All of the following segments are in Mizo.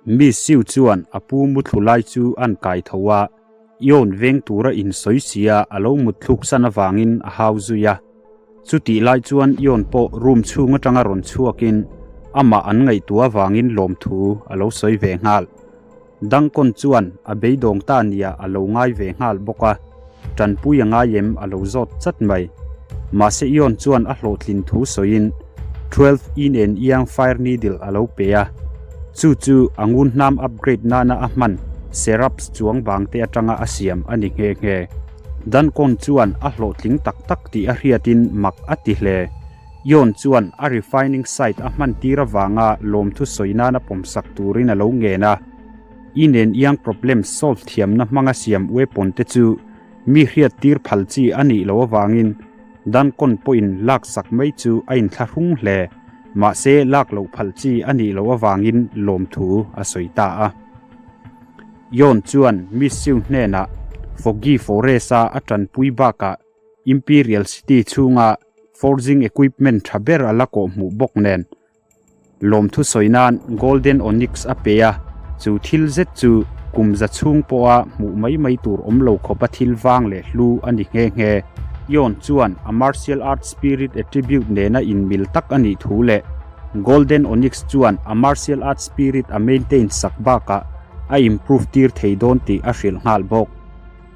Miss Sue chuan a pu muthlu lai chu a'n kai tho a, Ion veng tura insawi sia a lo mutthluk san avangin a hau zui a. Chutih lai chuan Ion pawh room chhung atanga rawn chhuakin amah an ngaihtuah avangin lawmthu a lo sawi ve nghal. Dangkawn chuan a beidawng ta nia a lo ngai ve nghal bawk a, tanpui a ngai em a lo zawt chat mai. Mahse Ion chuan a hlawhtlin thu sawiin 12 in and Yang Fire Needle a lo pe a, chu chu a ngun hnam upgrade nana a hman Seraphs chuang bang te atanga a siam a ni nghe nghe. Dankawn chuan a hlawhtling tak tak tih a hriatin mak a ti hle. Ion chuan a refining site a hman tir avanga lawmthu sawi nana pawmsak turin a lo ngen a. I nen iang problem solve thiamna hmanga siam weapon te chu mi hriat tir phal chi a nih loh avangin Dancon pawhin laksak mai chu a inthlahrung hle. Mahse lak loh phal chi a nih loh avangin lawmthu a sawi ta a. Ion chuan Miss Sue hnenah Foggy Forest-a a tanpui bakah Imperial City chhunga forging equipment tha ber a la kawh hmuh bawk nen lawmthu sawi nan Golden Onyx a pe a, chu thil zet chu kum za chhung pawha hmuh mai mai tur awm lo khawpa thil vang leh hlu a ni nghe nghe. Ion chuan a martial arts spirit attribute nena inmil tak a nih thu leh Golden Onyx chuan a martial arts spirit a maintain sak bakah a improve tir thei dawn tih a hrilh nghal bawk.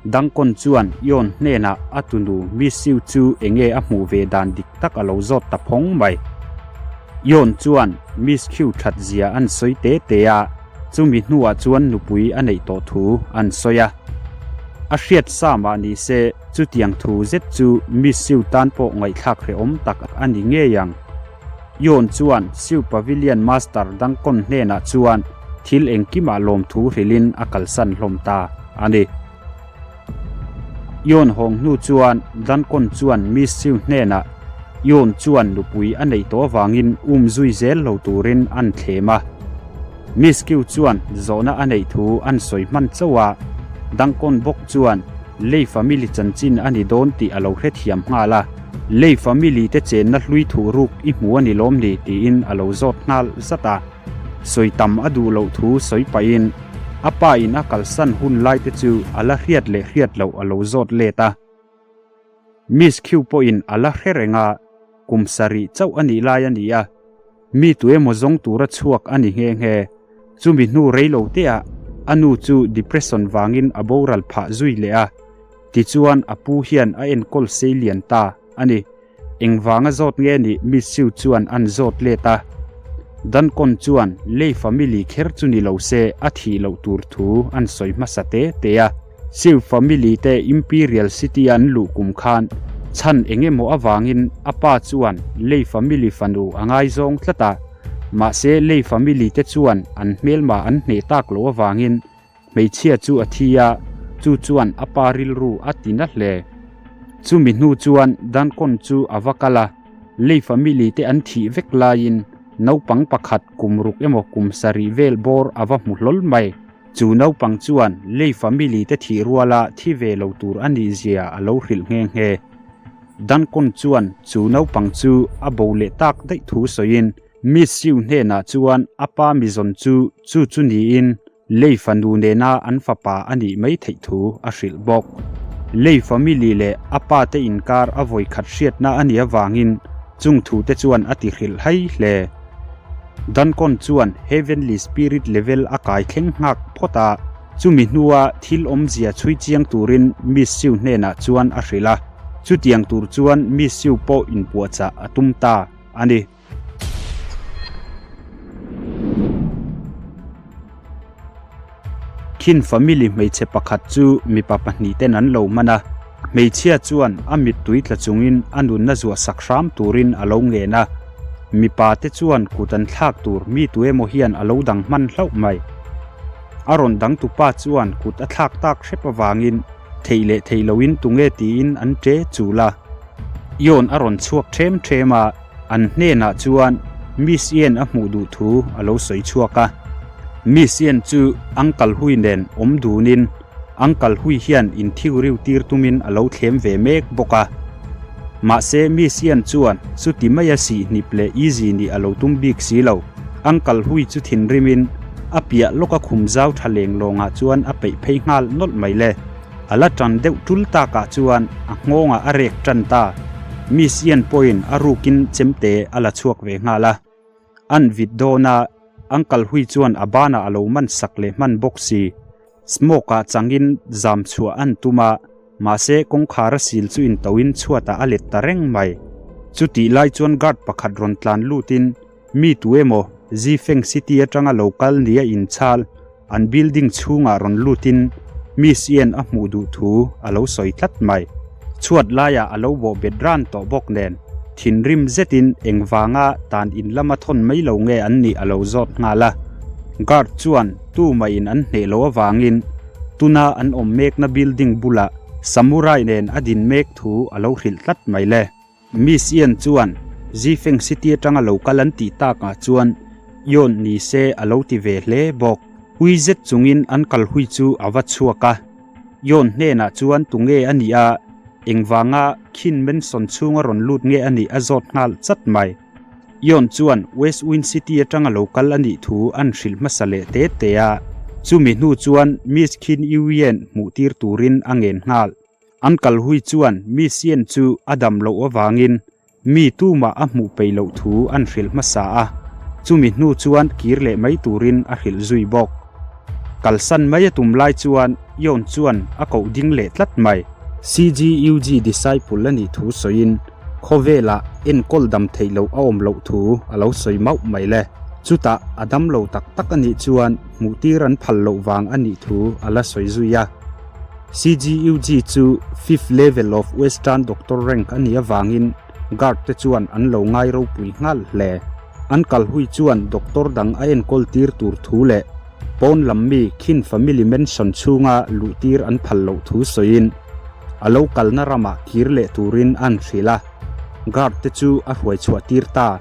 Dangkawn chuan Ion hnenah a tunu Miss Sue chu enge a hmuh ve dan dik tak a lo zawt ta phawng mai. Ion chuan Miss Q that zia an sawi te te a, chumi hnuah chuan nupui a neih tawh thu an sawi a. A hriat sa mah ni se chutiang thu zet chu Miss Sue tan pawh ngaihthlak hrehawm tak a ni ngei ang. Ion chuan Sue Pavilion Master Dangkawn hnenah chuan thil engkimah lawmthu hrilhin a kalsan hlawm ta a ni. Ion hawng hnu chuan Duncan chuan Miss Sue hnenah Ion chuan nupui a neih tawh avangin um zui zel lo turin an thlem a. Miss Q chuan zawhna a neih thu an sawi hman chauh a, Duncan bawk chuan Lei family chanchin a ni dawn tih a lo hrethiam nghal a. Lei family te chenna hlui thuh ruk i hmu a ni lawm ni tiin a lo zawt nghal zat a. Sawi tam a duh loh thu sawi pahin a pa in a kalsan hun lai te chu a la hriat leh hriat loh a lo zawt let a. Miss Q pawhin a la hre reng a, kum sarih chauh a nih lai a ni a, mi tu emaw zawng tura chhuak a ni nghe nghe. Chumi hnu rei lo teah a nu chu depression vangin a boral phah zui leh a, tichuan a pu hian a enkawl sei lian ta a ni. Engvanga zawt nge nih Miss Sue chuan an zawt let a. Duncan chuan Lei family kher chu ni lo se a thih loh tur thu an sawi hmasa te te a. Sue family te Imperial City a an luh kum khan chhan eng emaw avangin a pa chuan Lei family fanu a ngaizawng tlat a. Mahse Lei family te chuan an hmelma an hneh tak loh avangin Hmeichhia chu a thi a, chu chuan a pa rilru a ti na hle. Chumi hnu chuan Duncan chu a va kal a, Lei family te an thih vek laiin naupang pakhat kum ruk emaw kum sarih vel bawr a va hmu hlawl mai. Chu naupang chuan Lei family te thih ruala thi ve lo tur a nih zia a lo hrilh nghe nghe. Duncan chuan chu naupang chu a bo leh tak daih thu sawiin Miss Sue hnenah chuan a pa mizawn chu chu chu niin Lei fanu nena an fapa a nih mai theih thu a hrilh bawk. Lei family leh a pa te inkar a vawi khat hriatna a nih avangin chung thu te chuan a ti hrilh hai hle. Duncan chuan Heavenly Spirit level a kai thleng nghak phawt a, chumi hnua thil awmzia chhui chiang turin Miss Sue hnenah chuan a hrilh a, chutiang tur chuan Miss Sue pawh inpuahchah a tum ta a ni. Khin family hmeichhe pakhat chu mipa pahnih ten an lo hman a, hmeichhia chuan a mittui tla chungin a nunna zuah sak hram turin a lo ngen a, mipa te chuan kut an thlak tur mi tu emaw hian a lo dang hman hlauh mai. A rawn dang tupa chuan kut a thlak tak hrep avangin theih leh theih loin tunge tiin an ṭe chul a. Ion a rawn chhuak ṭhem ṭhem a. An hnenah chuan Miss Yen a hmuh duh thu a lo sawi chhuak a. Miss Yen chu Uncle Hui nen awm dunin Uncle Hui hian inthiuriu tir tumin a lo thlem ve mek bawk a. Mahse Miss Yen chuan chuti maia sihhnip leh easy nih a lo tum bik si lo. Uncle Hui chu thinrimin A piah lawka khum zau tha leng lawngah chuan a peih phei nghal nawlh mai le. A la tan deuh tul takah chuan a nghawngah a rek tan ta. Miss Ian pawhin a rukin chemte a la chhuak ve nghal a. An vit dawn a, Uncle Hui chuan a banah a lo man sak leh hman bawk si. Smoke ah changin zam chhuah an tum a, mahse kawngkhar a sil chu intoin chhuatah a let ta reng mai. Chutih lai chuan guard pakhat rawn tlan lutin mi tu emaw Zifeng City atanga lo kal nia inchhal an building chhungah rawn lutin Miss Yen a hmuh duh thu a lo sawi tlat mai. Chhuat laiah a lo bawh bet ran tawh bawk nen thinrim zetin engvanga tan in lama thawn mai lo nge an nih a lo zawt nghal a. Guard chuan Tumah in an hneh loh avangin tuna an awm mekna building bulah Samurai nen a din mek thu a lo hrilh tlat mai le. Miss Ian chuan Zifeng City atanga lo kal an tih takah chuan Yawn ni se a lo ti ve hle bawk. Ui zet chungin an kal hui chu a va chhuak a. Yawn hnenah chuan tunge a nih a, engvanga Khin Mansion chhunga rawn lut nge a nih a zawt nghal chat mai. Yon chuan West Wind City atanga lo kal a nih thu an hrilh hmasa leh te te a, chumi hnu chuan Miss Khin Yuen hmuh tir turin a ngen nghal. An kal hui chuan Miss Yen chu a dam loh avangin mi tumah a hmuh peih loh thu an hrilh hmasa a, chumi hnu chuan kir leh mai turin a hrilh zui bawk. Kalsan mai a tum lai chuan Yon chuan a koh ding leh tlat mai. CGUG disciple a nih thu sawiin Khawvelah enkawl dam theih loh a awm loh thu a lo sawi mauh mai le. Chutah a dam lo tak tak a nih chuan hmuhtir an phal loh vang a nih thu a la sawi zui a. CGUG chu fifth level of western doctor rank a nih avangin guard te chuan an lo ngai ropui nghal hle. An kal hui chuan doctor dang a enkawl tir tur thu leh pawn lam mi Khin family mansion chhunga luhtir an phal loh thu sawiin a lo kalna ramah kir leh turin an hrilh a, guard te chu a hruai chhuah tir ta.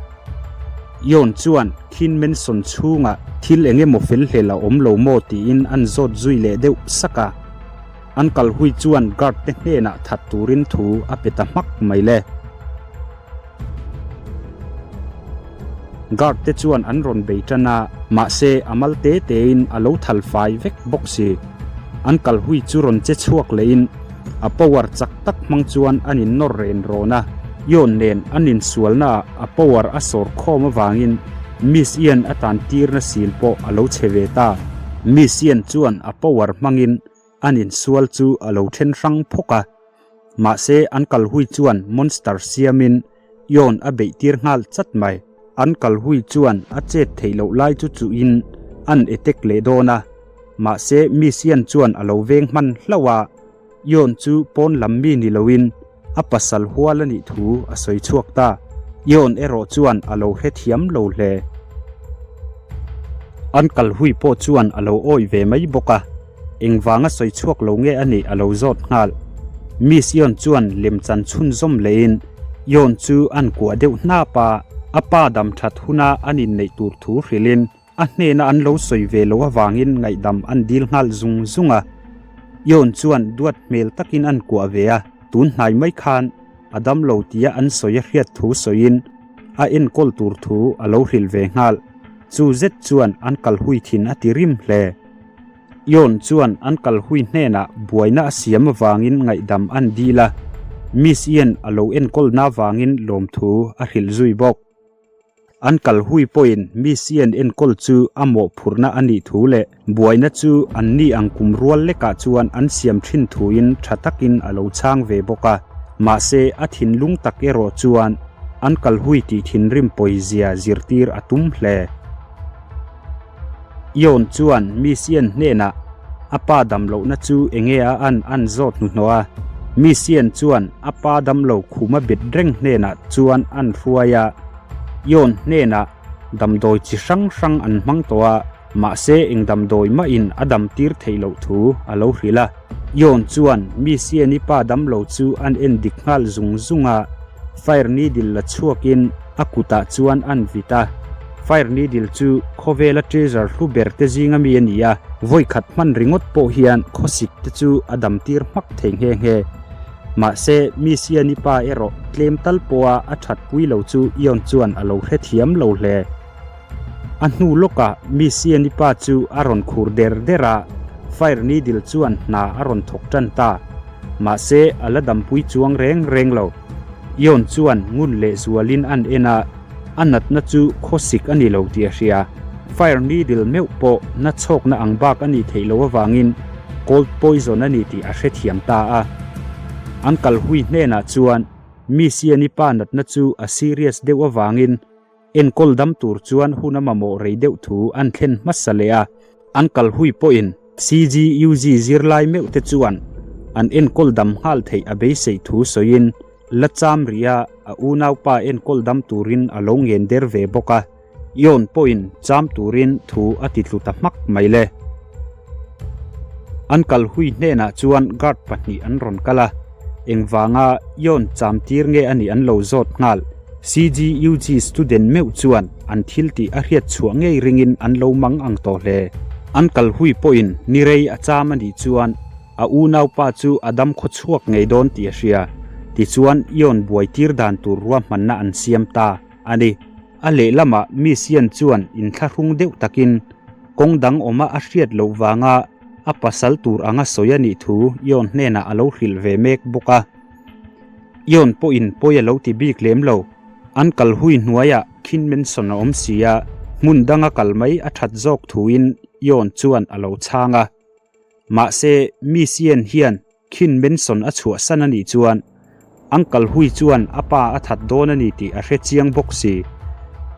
Yon chuan Khin Mansion chhungah thil eng emaw fel hlel a awm lo maw tiin an zawt zui leh deuh sak a. An kal hui chuan guard te hnenah that turin thu a pe ta hmak mai le. Guard te chuan an rawn bei tan a, mahse a mal te tein a lo thal fai vek bawk si. An kal hui chu rawn che chhuak lehin a power chak tak hmang chuan an in nawr ren rawn a. Yon nen an insualna ah a power a sawr khawm avangin Miss Ian a tan tirna sil pawh a lo che ve ta. Miss Ian chuan a power hmangin an insual chu a lo then hrang phawk a. Mahse an kal hui chuan monster siamin Yon a beih tir nghal chat mai. An kal hui chuan a chet theih loh lai chu chuhin an attack leh dawn a. Mahse Miss Yan chuan a lo veng hman hlauh a, Yon chu pawn lam mi ni loin a pasal hual a nih thu a sawi chhuak ta. Yon erawh chuan a lo hrethiam lo hle. An kal hui pawh chuan a lo awih ve mai bawk a. Engvanga sawi chhuak lo nge a nih a lo zawt nghal. Miss Yon chuan lemchan chhunzawm lehin Yon chu an kuah deuh hnap a, a pa dam that huna an inneih tur thu hrilhin a hnena an lo sawi ve loh avangin ngaihdam an dil nghal zung zung a. Yon chuan duat hmel takin an kuah ve a, tun hnai mai khan a dam lo tia an sawi a hriat thu sawiin a enkawl tur thu a lo hrilh ve nghal. Chu zet chuan an kal hui thin a ti rim hle. Yon chuan an kal hui hnenah buaina a siam avangin ngaihdam an dil a, Miss Ian a lo enkawlna avangin lawmthu a hrilh zui bawk. An kal hui pawhin Miss Ian enkawl chu a mawhphurhna a nih thu leh buaina chu an ni ang kum rual lekah chuan an siam thin thuin tha takin a lo chhang ve bawk a, mahse a thinlung tak erawh chuan an kal hui tih thinrim pawizia zirtir a tum hle. Yon chuan Miss Yen hnenah a pa damlohna chu enge a an an zawt hnuhnawh a. Miss Yen chuan a pa damlo khuma bet reng hnenah chuan an hruai a. Yon hnenah damdawi chi hrang hrang an hmang tawh a, mahse eng damdawi mahin a dam tir theih loh thu a lo hrilh a. Yon chuan Miss Yen-i pa damlo chu an en dik nghal zung zung a, fire needle la chhuakin a kutah chuan an vit a. Fire needle chu khawvela treasure hlu ber te zinga mi a ni a, vawi khat hman ringawt pawh hian khawsik te chu a dam tir hmak thei nghe nghe. Mahse, Miss Ian-i pa erawh tlem tal pawha a that pui lo chu Ion chuan a lo hrethiam lo hle. A hnu lawkah Miss Ian-i pa chu a rawn khur der der a, Fire Needle chuan hna a rawn thawk tan ta. Mahse, a la dampui chuang reng reng lo. Ion chuan ngun leh zualin an en a, a natna chu khawsik a ni lo tih a hria. Fire Needle meuh pawh na chhawkna ang bak a nih theih loh avangin cold poison a ni tih a hrethiam ta a. An kalhui hnenah chuan Miss Ian-i pa natna chu a serious deuh avangin Enkawl dam tur chuan hun a mamawh rei deuh thu an thlen hmasa leh a, an kal hui pawhin CGUG zirlai meuh te chuan an enkawl dam nghal theih a beisei thu sawiin la cham rih a, a unaupa enkawl dam turin a lo ngen der ve bawk a, Ion pawhin cham turin thu a ti tlu ta hmak mai le. An kal hui hnenah chuan guard pahnih an rawn kal a, engvanga Ion cham tir nge a nih an lo zawt nghal. CGUG student meuh chuan an thil tih a hriat chhuah ngei ringin an lo mang ang tawh hle. An kal hui pawhin ni rei a cham a nih chuan a unaupa chu a dam khaw chhuak ngei dawn tih a hria. Tichuan Ion buai tir dan tur ruahmanna an siam ta a ni. A lehlamah Miss Yan chuan inthlahrung deuh takin kawng dang awma a hriat loh vanga a pasal tur anga sawi a nih thu Ion hnenah a lo hrilh ve mek bawk a. Ion pawhin pawi a lo ti bik lem lo. An kal hui hnuaiah Khin Mansion a awm si a, hmun danga kal mai a that zawk thuin Ion chuan a lo chhang a. Mahse, Miss Yen hian Khin Mansion a chhuahsan a nih chuan an kal hui chuan a pa a that dawn a ni tih a hre chiang bawk si.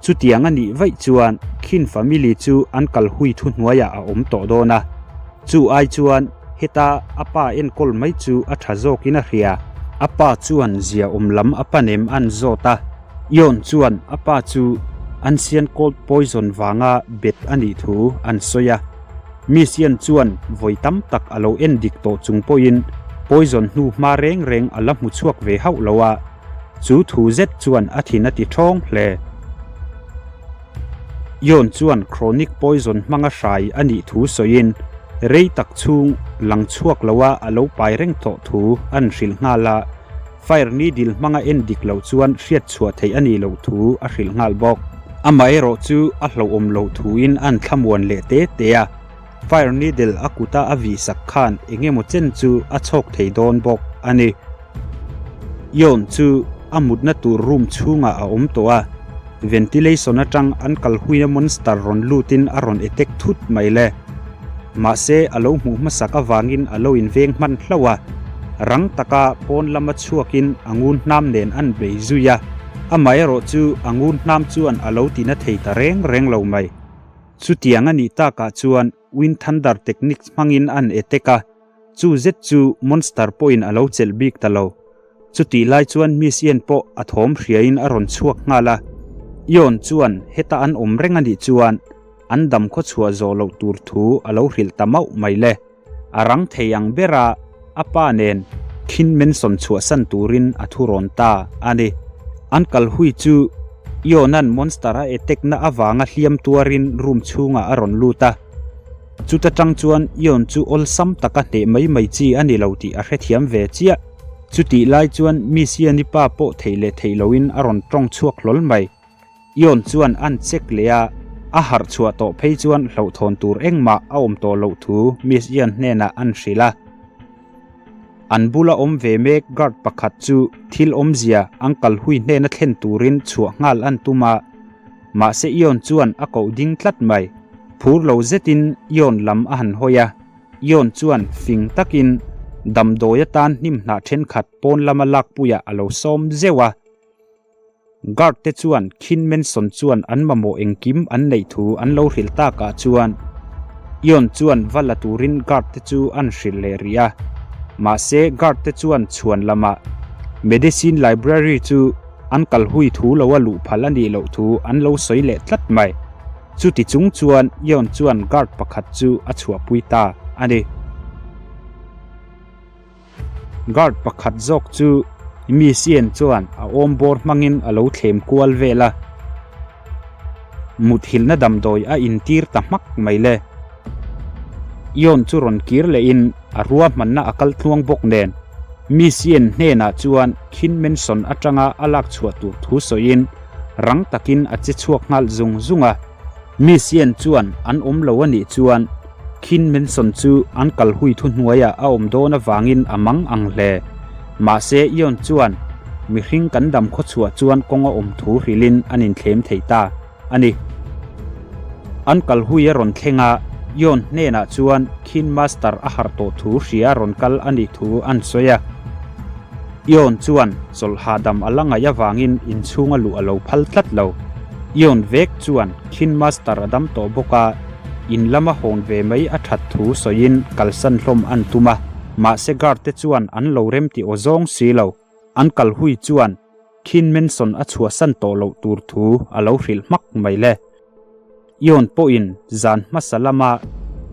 Chutiang a nih vaih chuan Khin family chu an kal hui thuhnuaiah a awm tawh dawn a. Chu ai chuan heta a pa enkawl mai chu a tha zawkin a hria. A pa chuan zia awm lam a pan em an zawt a, Ion chuan a pa chu ancient cold poison vanga bet a nih thu an sawi a. Miss Ian chuan vawi tam tak a lo en dik tawh chung pawhin poison hnu hma reng reng a la hmu chhuak ve hauh lo a, chu thu zet chuan a thin a ti ṭhawng hle. Ion chuan chronic poison hmanga hrai a nih thu sawiin rei tak chhung lang chhuak loa a lo pai reng tawh thu an hrilh nghal a, fire needle hmanga en dik loh chuan hriat chhuah theih a nih loh thu a hrilh nghal bawk. Amaherawh chu a hlauhawm loh thuin an thlamuan leh te te a. Fire needle a kuta a vih sak khan eng emaw chen chu a chhawk thei dawn bawk a ni. Ion chu a mutna tur room chhungah a awm tawh a, ventilation atang an kal huina monster rawn lutin a rawn attack thut mai le. Mahse a lo hmuh hmasak avangin a lo inveng hman hlauh a, rang taka pawn lama chhuakin a ngun hnam nen an bei zui a, amaherawh chu a ngun hnam chuan a lo tina thei ta reng reng lo mai. Chutiang a nih takah chuan Wind Thunder techniques hmangin an attack a, chu zet chu Monster pawhin a lo chelh bik ta lo. Chutih lai chuan Miss Yen pawh a thawm hriain a rawn chhuak nghal a, Ion chuan heta an awm reng a nih chuan an dam khaw chhuah zawh loh tur thu a lo hrilh ta mauh mai le. A rang thei ang ber a, a pa nen Khin Mansion chhuahsan turin a thu rawn ta a ni. An kal hui chu Iona'n monster a attack na avanga hliam tuarin room chhungah a rawn lut a. Chuta tang chuan Ion chu awlsam taka hneh mai mai chi a ni lo tih a hrethiam ve chiah. Chutih lai chuan Miss Ian-i pa pawh theih leh theih loin a rawn tawng chhuak hlawl mai. Ion chuan an check leh a, a harh chhuah tawh phei chuan hlauhthawn tur engmah a awm tawh loh thu Miss Ian hnenah an hrilh a. An bula awm ve mek guard pakhat chu thil awmzia Uncle Hui hnena thlen turin chhuah nghal an tum a, mahse Ion chuan a koh ding tlat mai. Phur lo zetin Ion lam a han hawi a, Ion chuan fing takin damdawi atan hnim hnah thenkhat pawn lama lakpuiah a lo sawm zeuh a. Guard te chuan Khin Manson chuan an mamawh engkim an neih thu an lo hrilh takah chuan Ion chuan va la turin guard te chu an hrilh leh rih a. Mahse guard te chuan chhuan lamah Medicine Library chu an kal hui thu lo a luh phal a nih loh thu an lo sawi leh tlat mai. Chuti chung chuan Ion chuan guard pakhat chu a chhuahpui ta a ni. Guard pakhat zawk chu Miss Ian chuan a awm bawr hmangin a lo thlem kual vel a, muthilhna damdawi a intir ta hmak mai le. Ion chu rawn kir lehin a ruahmanna a kal tluang bawk nen Miss Ian hnenah chuan Khin Mansion atanga a lak chhuah tur thu sawiin rang takin a che chhuak nghal zung zung a. Miss Yen chuan an awm lo a nih chuan Khin Mansion chu an kal hui thuhnuaiah a awm dawn avangin a mang ang hle. Mahse Yeon chuan mihring kan dam khawchhuah chuan kawng a awm thu hrilhin an inthlem thei ta a ni. An kal hui a rawn thleng a, Yeon hnenah chuan Khin Master a harh tawh thu hria rawn kal a nih thu an sawi a. Yeon chuan chawlh hahdam a la ngaih avangin inchhunga luh a lo phal tlat lo. Yeon vek chuan Khin Master a dam tawh bawk a, in lama hawn ve mai a that thu sawiin kalsan hlawm an tum a, mahse guard te chuan an lo rem tih aw zawng si lo. An kal hui chuan Khin Mansion a chhuahsan tawh loh tur thu a lo hrilh hmak mai le. Yeon pawhin zan hmasa lama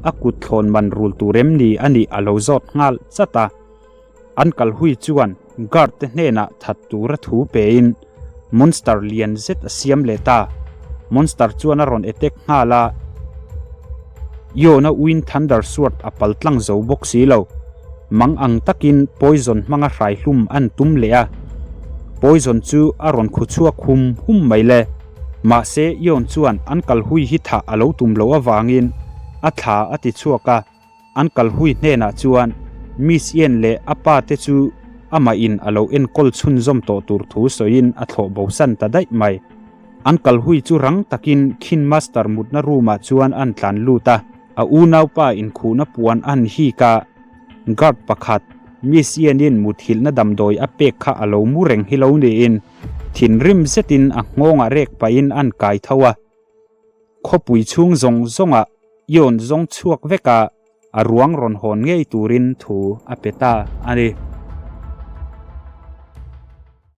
a kut thlawn man rul tur em ni a nih a lo zawt nghal chat a. An kal hui chuan guard te hnenah that tura thu pein monster lian zet a siam leh ta. Monster chuan a rawn attack nghal a, Yona uin Thunder Sword a pal tlang zo bawk si lo. Mang ang takin poison hmanga hrai hlum an tum leh a, poison chu a rawn khu chhuak hum hum mai le. Mahse Yon chuan an kal hui hi thah a lo tum loh avangin a thla a ti chhuak a. An kal hui hnenah chuan Miss Yen leh a pa te chu amah in a lo enkawl chhunzawm tawh tur thu sawiin a thlawh bosan ta daih mai. An kal hui chu rang takin Khin Master mutna room ah chuan an tlan lut a, a unaupa inkhuhna puan an hik a, guard pakhat Miss Yen in muthilhna damdawi a pek kha a lo mu reng hi lo niin thinrim zetin a nghawngah rek pahin an kai tho a. Khawpui chhung zawng zawngah Ion zawng chhuak vek a, a ruang rawn hawn ngei turin thu a pe ta a ni.